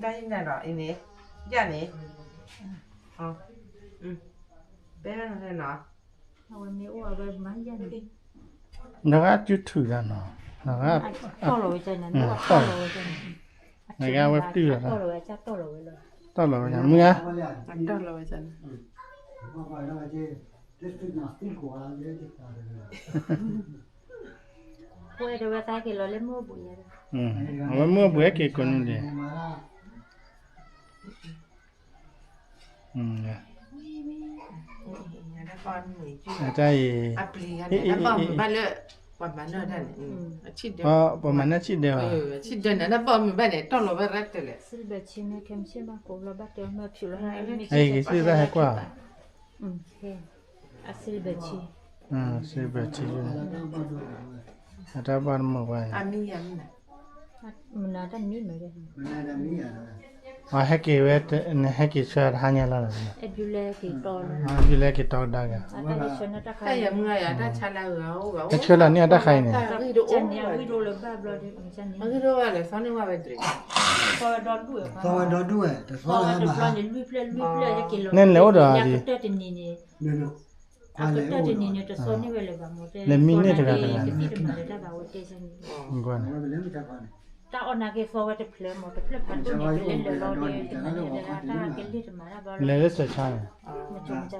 တၢ်ဟံၣ်နၤဒီးအံၤန့ၣ်, ယၢ်န့ၣ်, ပဲနီၤ, အဝဲမ့ၢ်အိၣ်အဝဲမၤယၢ်န့ၣ်, နဂၤတူၢ်ထူၣ်ဒၣ်နီၤ, နဂၤ, တီၢ်လီၤဝဲန့ၣ်, နဂၤဝဲပတုၢ်လီၤ, တီၢ်လီၤဝဲ, တီၢ်လီၤဝဲ, မုၢ်ဂၤ, တီၢ်လီၤဝဲန့ၣ်, ဝဲတဲဝဲသးက့ၤလီၤလၢမုၢ်ဘှံး, အဝဲမုၢ်ဘှံးဟဲက့ၤကိးနုၤဒဲး, အတၢ်အံၤ, ပှၤမၤန့ၢ်ဆံၣ်ဒဲးဘၣ်, ဆံၣ်ဒဲးန့ၣ်, ဘၣ်မုာ်ဘၣ်န့ၣ် တီၢ်လီၤဝဲရဲၣ်တလဲၣ်, အဂ့ၤသ့ၣ်တၢ်ဟဲကွၢ်, အဆံးဘၣ်ဆံး, အတၢ်ဘၣ်တမုာ်ဘၣ်န့ၣ်, အဟဲက့ၤဝဲ, နဟဲက့ၤဆှၢတဟါညါလီၤ, ဘျုးလဲက့ၤတီကဒါက့ၤ, ဟဲဆှၢလီၤန့ၢ်အတၢ်ခါအံၤန့ၣ်, သီဝဲဒီဒူၣ်ဝဲ, တသီလၢၤဘၣ်, န့ၣ်လဲၤအိၣ်ဒီးအံၤ, လဲၤမံန့ၢ်တဂၤတဂၤ, တၢ်အီၣ်နာ်က့သီဝဲတဖျၢၣ်မး, တဖျၢၣ်ဖးန့ၣ် တၢ်အီၣ်နာ်က့သီဝဲတဖျၢၣ်မး, တဖျၢၣ်ဖးန့ၣ် တလဲၤလီၤဒီး တမၤလၢတၢ်ကလ့ၢ်တမၤတၢ်ဘၣ်, လဲၤလၢစၢၤဆါန့ၣ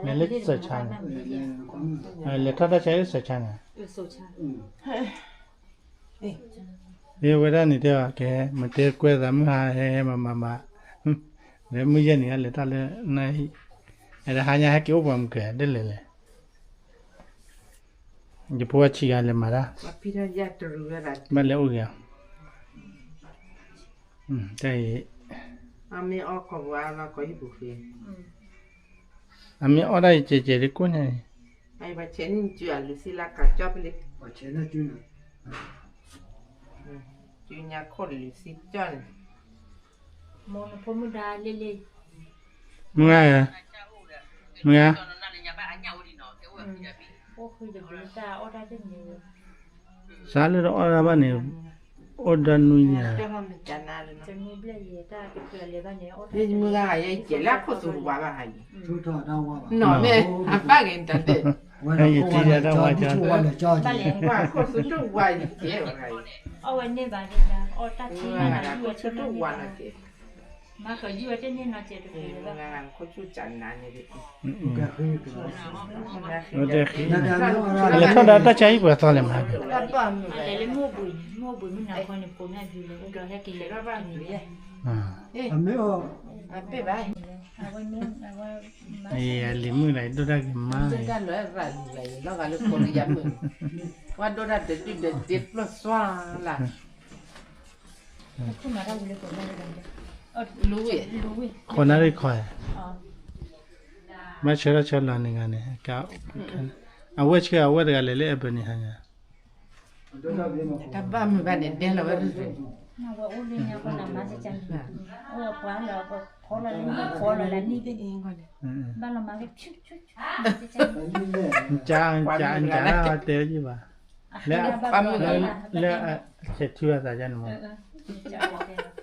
်, လဲၤလၢစၢၤဆါန့ၣ်, လဲၤထီၣ်တၢ်ဆါလၢစၢၤဆါန့ၣ်, အဝဲဒၣ်န့ၣ်တဲအီၤ ကဲ မ့ၢ်တဲကွဲသးမုၢ်ဟါဟဲဟဲမၤမၤမၤ, လၢမုၢ်ယဲၢ်နံၤဟဲလဲၤတၢ်လၢနဟံၣ်, အတဟါညါဟဲက့ၤအိၣ်ပှၤမုၢ်ကဲ ဒ်လဲၣ်လဲၣ်, ယဖိအဆံးဂၤလဲၤမၤတၢ်, ဘၣ်လဲၤအိၣ်ဂ့ၤ, တၢ်အံၤ, အမ့ၢ်အီၣ်တၢ်အံၤကဲးကဲးဒ်ကိးညါန့ၣ်, မုၢ်ဂၤ, မုၢ်ဂၤ, စးလၢတအီၣ်တၢ်ဘၣ်န့ၣ်, အိၣ်ဒီနွံညါ, မုၢ်ဂၤ, ယကဲလၢခိၣ်သူတဝါဘၣ်ဟါအံၤ, မ့ၢ်အပၢ်ဂ့ၤတၢ်တဲ, ခိၣ်သူတဝါ, ခိၣ်သူတဝါယကဲ, ခိၣ်သူတဝါန့ၣ်ကဲ, မ့ၢ်ဂၤ, ခိၣ်သူတဝါန့ၣ်ကဲ, လဲၤထီၣ်ဒီးတၢ်ဆါဟံၣ်ပှဲၤသီလဲၣ်မး, လံၤမုၣ်လၢဒိၣ်တၢ်ဂ့ၤမး, ဝဲဒိၣ်တၢ်ဒုးဒုးဒဲးဒ့ပျီၢ်သွါလၢ်, ခိၣ်နၢ်ရံၣ်ခီ, ဘၣ်ဆၢထၢၣ်ဆၢလီၤန့ၣ်ဂၤန့ၣ်, အဝဲဆၢအဝဲတဂၤလဲၤလၢအဲၣ်ဘၢၣ်န့ၣ်ဟါညါ, တၢ်ဘၣ်မုာ်ဘၣ်န့ၣ်ဒဲလီၤဝဲ, ဘၣ်လီၤမၤကဲ, တဲဘၣ်, လၢအဆဲးထုအသးန့ၣ်မး,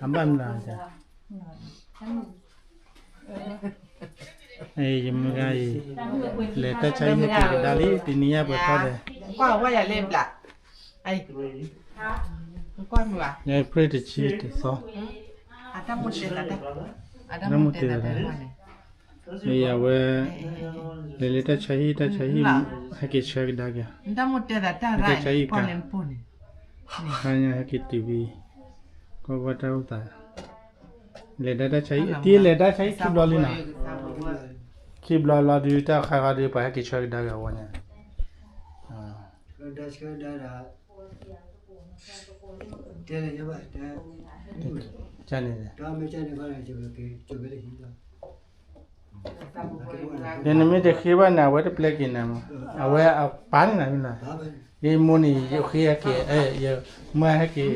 အဘၣ်မနုၤ, ယမုၢ်ဂၤအံၤ, လဲၤတၢ်ဆါဟံၣ်က့ၤကဒါလံ တနံၤညါပှဲၤထီၣ်ဒီး, ကွၢ်ဝဲယၤလၢဘျး, ကွၢ်မုၢ်ဘၣ်, ယပြ့တဆံတသီ, တၢ်မူတဲသးတၢ်, မ့ၢ်ယၤဝဲ, လဲၤလၢတၢ်ဆါဟံၣ် တၢ်ဆါဟံၣ်, ဟဲက့ၤဆၢကဒါက့ၤ, တၢ်ဆါဟံၣ်ကါ, ခါညါဟဲက့ၤတုၤဘံ, ကွၢ်ကွၢ်တၢ်အိၣ်သး, လဲၤဒါတၢ်ဆါဟံၣ် တံၤလဲၤဒါတၢ်ဆါဟံၣ်ခံဘျီလံနီၤ, ခံဘျီလီၤဒုး တၢ်ခါခါဒုး ပှၤဟဲက့ၤဆၢကဒါက့ၤအဝဲန့ၣ်, ဆၢကဒါ, ဆၢကဒါ, တၢ်န့ၣ်, ဒီးနမ့ၢ်တဃ့ဘၣ်န့ၣ် အဝဲတပျဲက့ၤနၤမး, အဝဲအပၢ်န့ၣ်နၤ, ယမိၢ်န့ၣ် ယဃ့ဟဲက့ၤ, ယမၢဟဲက့ၤ,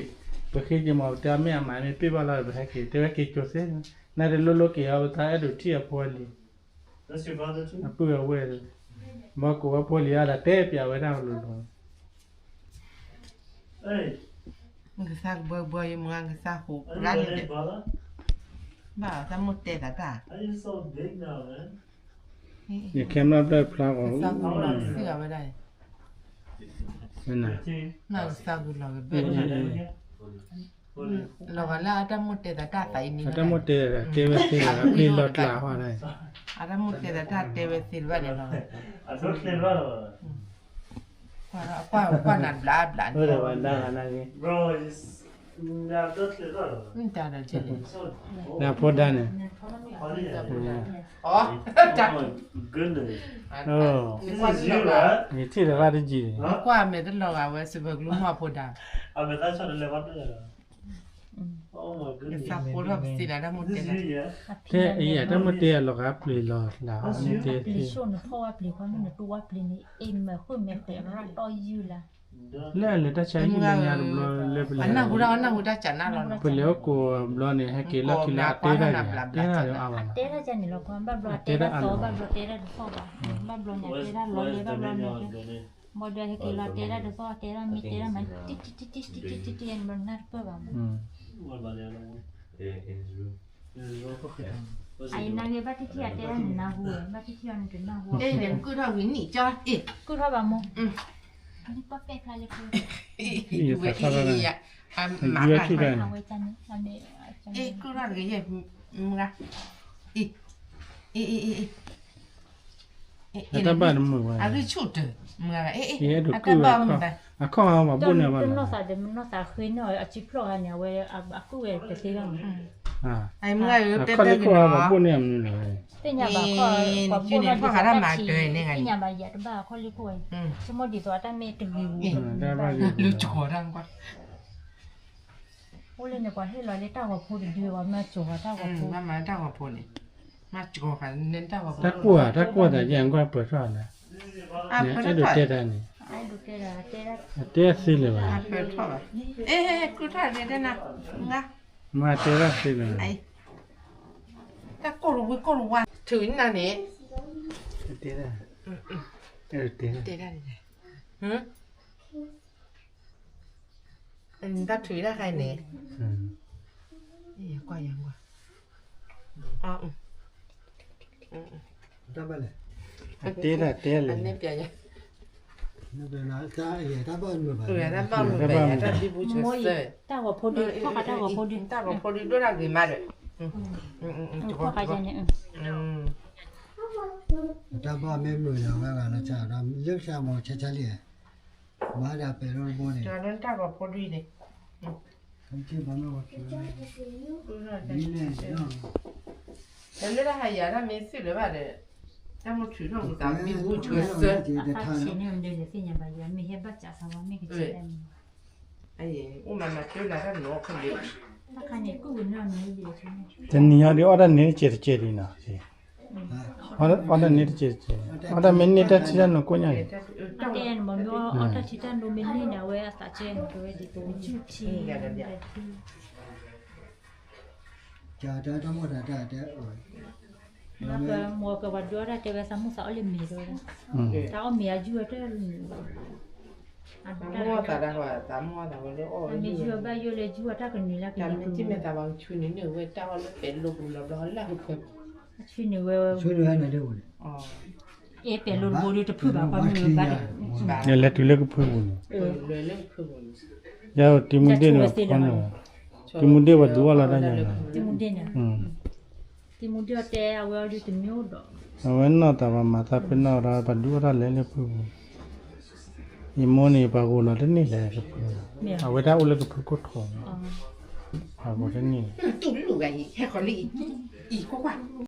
ပဃ့က့ၤမး ပတဲမ့ၢ်အမၤမ့ၢ်ပ့ၢ်ဘၣ်လီၤ ပဟဲက့ၤ တဲဝဲက့ၤကၠိသ့, နတလိၤလိၤက့ၤအီၤ ပသးအဲၣ်ဒိးထံၣ်အဖိအလံၤ, အပုၢ်အဝဲၢ်, ဘၣ်ကိးဝဲဖိလံၤအါဒီး တဲပျးဝဲဒၣ်လိၤလိၤ ကသးကဘှီဘှီယမုၢ်ဂၤ ကသးဟူးရၣ်လံဒီး, ဘၣ်တၢ်မိၣ်တဲသးတၢ်, ယခဲမၢ်ဖျၢၣ်ဖျါဃီ, ဝဲဒၣ်, နကစၢ်ဂုၤလီၤကဘၣ်, လီၤဂာ်လၢအတၢ်မိၣ်တဲသးတၢ်သးအံၤန့ၣ်, အတၢ်မိၣ်တဲသးတဲဝဲသ့လီၤ, အပျ့ၤလီၤကျးဟီဒၣ်, အတၢ်မိၣ်တဲသးတၢ်တဲဝဲသ့လၢၤဘၣ်န့ၣ်လီၤ, ကွၢ်နၤဘျါဘျါန့ၣ်, နဖိဒါန့ၣ်, ယထံၣ်တဘၣ်တယံၤ, ကွၢ်မဲာ်တလီၤဂာ်ဝဲစပၤကလူမီၢ်ဖိဒါ, သးဖိထီၣ်ပစံးနၤတၢ်မိၣ်တဲ, တဲအံၤတၢ်မိၣ်တဲအလီၤဂာ်ပျ့ၤလီၤလၢ, ပျ့ၤဆိၣ်နဖီၣ်ဝဲပျ့ၤခီမ့ၢ်နတူၢ်ဝဲပျ့ၤန့ၣ် အ့ၣ်မ့ၢ်ဃုာ်မဲာ်ဃဲးရၢ်တီၢ်ယုၢ်လၢ လၢအလဲၤတၢ်ဆါဟံၣ်လၢညါတဘျီလၢပလဲၤ, ပလဲၤအိၣ်ကိးဘျီန့ၣ် ဟဲက့ၤလီၢ်ခံလၢအတဲတၢ်, တဲတၢ်န့ၣ်လီၤ, ဘၣ်ဘျီတဲတၢ်သီ ဘၣ်ဘျီတဲတၢ်တသီၣ်ဘၣ်, ဘၣ်ဘျီန့ၣ်တဲတၢ်လီၤလဲၤ ဘၣ်ဘျီန့ၣ်, ဘၣ်ဒီးဟဲက့ၤလီၤတဲတၢ်တသီၣ် တဲတၢ်မ့ၢ်တဲတၢ်မး, တံၢ်တံၢ်တံၢ်တံၢ်တံၢ်တံၢ် နဘၣ်နၢ်တပၢၢ်ဘၣ်မး အအံၤနဂ့ၤ ဘၣ်ထံၣ်ထံၣ်အတဲတၢ်န့ၣ်နၢ်ဟူဝဲ, ဘၣ်ထံၣ်ထံၣ်အီၤန့ၣ်တနၢ်ဟူဝဲ, ကုၢ်ထီၣ်ဂ့ၤနံၣ်ကၠီ, ကုၢ်ထီၣ်ဘၣ်မိၢ်, နပၢ်ပဲာ်ဖျါလၢ, ဝဲအံၤ, အဝဲန့ၣ်, ကုၢ်ထီၣ်တဂ့ၤ, မုၢ်ဂၤ, အံၤ, အံၤ, အံၤ, အံၤ, အံၤ, အတၢ်ဘၣ်တမုာ်ဘၣ်, အဂံၢ်ဆူၣ်တၢ်, မုၢ်ဂၤ, အတၢ်ဘၣ်မုာ်ဘၣ်, အခီၣ်ဘၣ်ဘိၣ်န့ၢ်, တနီၢ်သးဒီးမနီၢ်သးဃ့န့ၢ်အီၤ အစုဖျီၣ်ဂၤန့ၣ် အဝဲအကုၢ်ဝဲတသ့ဘၣ်မး, အခီၣ်လၢခီၣ်ဘၣ်ဘိၣ်န့ၢ်အမနုၤလဲၣ်, သ့ၣ်ညါဘၣ်ခီၣ်, သ့ၣ်ညါဘၣ်ယၤတဘၣ်အခီၣ်လၢခိၣ်ဝဲ, ဆိကမိၣ်ဒ်သိးအတၢ်မ့ၢ်တဂ့ၤဝဲ, လၢကီတၢ်ကွၢ် အိၣ်လၢန့ၣ် ပှၤဟ့ၣ်လီၤလၢတၢ်ဂီၤဖိတဒု ပှၤမၤစိာ်ဃီၤတၢ်ဂီၤဖိ, မၤတၢ်ဂီၤဖိန့ၣ်, မၤစိာ်ဃီၤဃာ်န့ၢ်တၢ်ဂီၤဖိ, တၢ်ကိၢ်ဧါ တၢ်ကိၢ်သးယဲၢ်ကွၢ်ပၢၤထီၣ်လဲၣ်, အဲၣ်ဒိးတဲတၢ်န့ၣ်, တဲသ့လၢၤဘၣ်, ပၢၤထီၣ်ဘၣ်, အဲ ကုၢ်ထီၣ်ဒဲတဲနၤ, မၤတဲတၢ်သ့လၢၤ, တၢ်ကိၢ်တဝံကိၢ်တဝါ ထုးနၤန့ၣ်, တဲတၢ်, အဲၣ်ဒိးတဲတၢ်, တဲတၢ်န့ၣ်, တၢ်ထုးတၢ်ခါအံၤန့ၣ်, ကွၢ်ယကွၢ်, တၢ်ဘၣ်လဲၣ်, အတဲတၢ်တဲလဲၣ်, တၢ်ဘၣ်မုာ်ဘၣ်, တၢ်ဘၣ်မုာ်ဘၣ်, တၢ်ဂီၤဖိဒု, တၢ်ဂီၤဖိဒု, တၢ်ဂီၤဖိဒု ဒိၣ်တၢ်ဂ့ၤမးဒီး, တၢ်ဘၣ်မ့ၢ်မုာ်ဒီး အဝဲဂၤလၢဆါဒီး လၢဆါမီၤဆါဆါလံ, မၤဒၣ်ပဲၤလိတဘိန့ၣ်, တၢ်ဂီၤဖိဒုန့ၣ်, တၢ်လၢတၢ်ဟးယၤတၢ်မ့ၢ်သုၣ်လၢၤဘၣ်ဒီး, တၢ်မိၢ်ထုးထီၣ်မူသးမ့ၢ်ဝူဆၢစၢ, အသးဆံးန့ၢ်မ့ၢ်ဒ်လဲၣ်သ့ၣ်ညါဘၣ်ယၤ မ့ၢ်ဟဲဘၣ်စးသးဝဲမ့ၢ်ကဆံးတၢ်န့ၣ်, အိၣ်မၤမၤတၢ်လၢတၢ်နီၢ်ခိလံ, တနံၤညါဒ်အီၣ်တၢ်န့ၣ်တစဲးတစဲးဒံးနီၤ, အီၣ်တၢ်န့ၣ်တစဲးတစဲး, အီၣ်တၢ်မ့ၢ်န့ၢ်တၢ်ဆံတၢ်နီၢ်ကိၣ်ညါန့ၣ်, အီၣ်တၢ်ဆံတၢ်နီၢ်မ့ၢ်န့ၢ်န့ၣ် အဝဲအသးကဲန့ၣ် ကဝဲဒ်သိးကဆူၣ်ထံ, တၢ်တၢ်တၢ်မိၢ်တၢ်တၢ်တဲအီၤ, မ့ၢ်ကဝဲဒိးတၢ်တဲဝဲသးမိၢ်သးအီၣ်လၢမ့ၤဒီး, တၢ်အီၣ်မ့ၤအယုၢ်အတၢ်လၢမ့ၤ, တၢ်မ့ၢ်ယုၢ်အဘၣ်ယိၣ်လၢယုၢ်အတၢ်ကနုၤလၢကနုၤ, ဆူန့ၣ်ဝဲ, အဲၣ်ပဲၤလိတဘိဒီးတဖုၣ်ဘၣ်ပှၤမုၢ်ဘၣ်, လဲၤတုၤလၢကဖုပူၤန့ၣ်, ယၤတံၤမူဒ့ၣ်န့ၣ်, တံၤမူဒ့ၣ်ပှၤဒုးအီၣ်လီၤတၢ်ယၤ, တံၤမူဒ့ၣ်အီၤတဲအဝဲအီၤဒုးတမ့ၢ်အိၣ်ဒီး, အဝဲနီၢ်သးပှၤမၤသးပ့ၤနီၣ်ဒီး ပှၤဒုးအီၣ်တၢ်လဲၤလၢဖုပူၤ, ယမိၢ်န့ၣ် ပှၤဂိၢ်လီၤတန့ၢ်လဲၣ်, အဝဲတၢ်အိၣ်လၢကဖုကိၢ်ထီၣ်, ပှၤဂိၢ်တန့ၢ်, တူၢ်လိာ်ဂၤအံၤ ဟဲဃီၤလံအံၤ, အံၤကွၢ်ကွၢ်